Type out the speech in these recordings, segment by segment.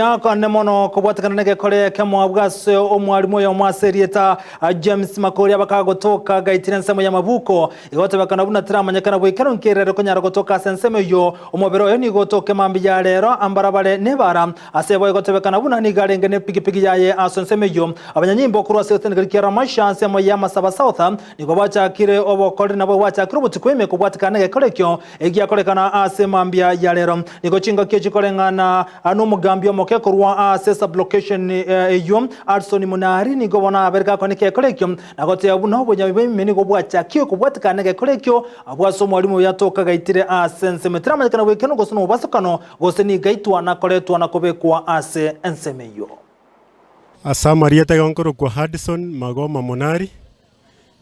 Akane mono kobwatekana negekore ekemo abwo ase omwalimu oyomo ase erieta James Makori abakagotoka gaitire ensemo y'amabuko. Igo gotebekana buna teramanyekana goikera nkerere konyara gotoka ase ensemo eyio. Omobere oye nigo otoke mambia ya rero ambarabare nebara. Ase bo egotebekana buna nigo arenge nepigipigi yaye ase ensemo eyio. Abanyanyimbo korwa ase egeteneneri kia Ramasha ensemo ya Masaba South nigo bachakire obokoreri nabo bwachakire obotuko ime kobwatekana negekore ekio Egiakorekana ase mambia ya rero nigo chingaki echi koreng'ana nomogambi omoke korwa ase sublocation eyio Hudson Munari nigo bono abere gakwana egekora ekio na goteba buna obonyami bw'ebibe nigo bwachakiwe kobwatekana negekora ekio abwo ase omwalimu oyo atoka gaitire ase ensemo eteramanyekana bwekeno gose nobobasokano gose nigo aitwa na koretwa na kobekwa ase ensemo eyio. Ase amarieta igo nkorokwa Hudson Magoma Munari,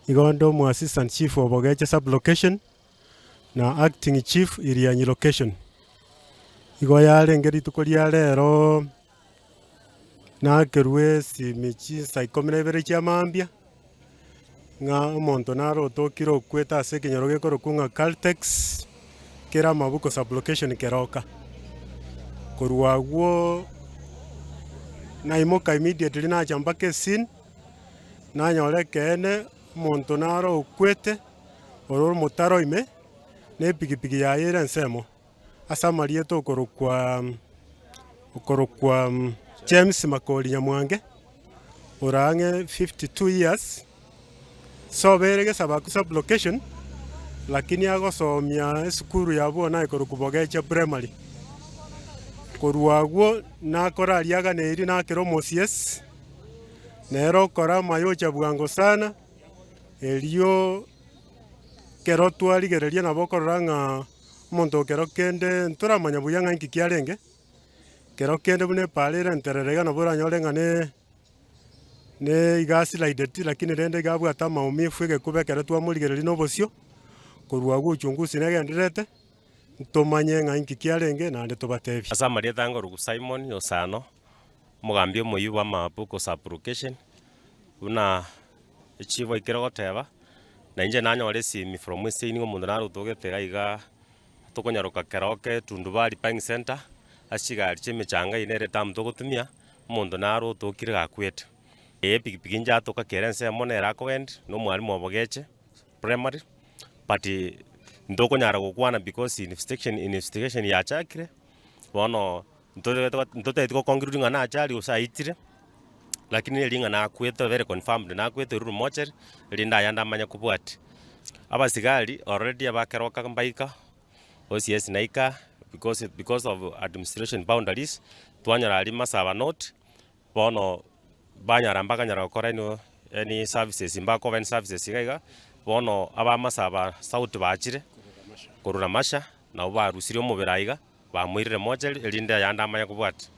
igo nde omo assistant chief o Bogeche sub-location. na acting chief Irianyi location. Igo yarenge rituko ria rero nakerwe esimi chinsa ikomi na ibere chia mambia, ng'a omonto nare otokire okwete ase ekenyoro gekorokwa ng'a Caltex, kere amabuko sub location Keroka. Korwa agwo naimoka immediately nacha mpaka escene, nanyora ekeene omonto nare okwete. Ore omotaro ime, na epigipigi yaye ere ensemo, ase amarieta okorokwa okorokwa James Makori Nyamwange, ore ang'e 52 years, sobere Gesabaku sub-location, lakini agosomia esukuru ya bono ekorokwa Bogecha Primary. Korwa agwo nakora aria aganeiri nakere omosiesi, nere okora amayocha bwango sana. Erio ekero twarigereria nabo okorora ng'a omonto kero kende ntoramanya buya ng'a inki kiarenge, kero kende buna epaara ere enterere iga nabo oranyore ng'a ne ne iga aslideti lakini rende iga abwate amaumifu egekuba ekero twamorigereria na obosio, korwa agwo uchunguzi negendererete, ntomanye ng'a inki kiarenge naende tobatebie. Ase amarieta angoruku Simon Osano, omogambi omoyio bw'amabuku sub-location, buna echief aikire goteba, na inche nanyora esimi from eseni omonto nare otogete iga igaa, tokonyaroka keroka etundubari buying center, ase chigari chia emechanga eywo nere etamu togotumia, omonto nare otokire gakwete. Epikipiki inche atoka kere ensemo nere akogendia, na omwalimu obogeche primary, but ntokonyara gokwana because investigation investigation yachakire, bono ntotagete go conclude ng'a nache aria gose aitire. Lakini neri ng'a nakwete obere confirmed nakwete orure mortuary, erinde ayande amanye kobwatia. Abasigari already abakeroka mbaika, OCS naika, because because of administration boundaries, twanyora aria Masaba North, bono banyora mbakanyara gokora ino any services mbakoba any services iga iga, bono aba Masaba South bachire, korwa Ramasha, nabo barusirie omobere aiga, bamoirire mortuary, erinde ayande amanye kobwatia.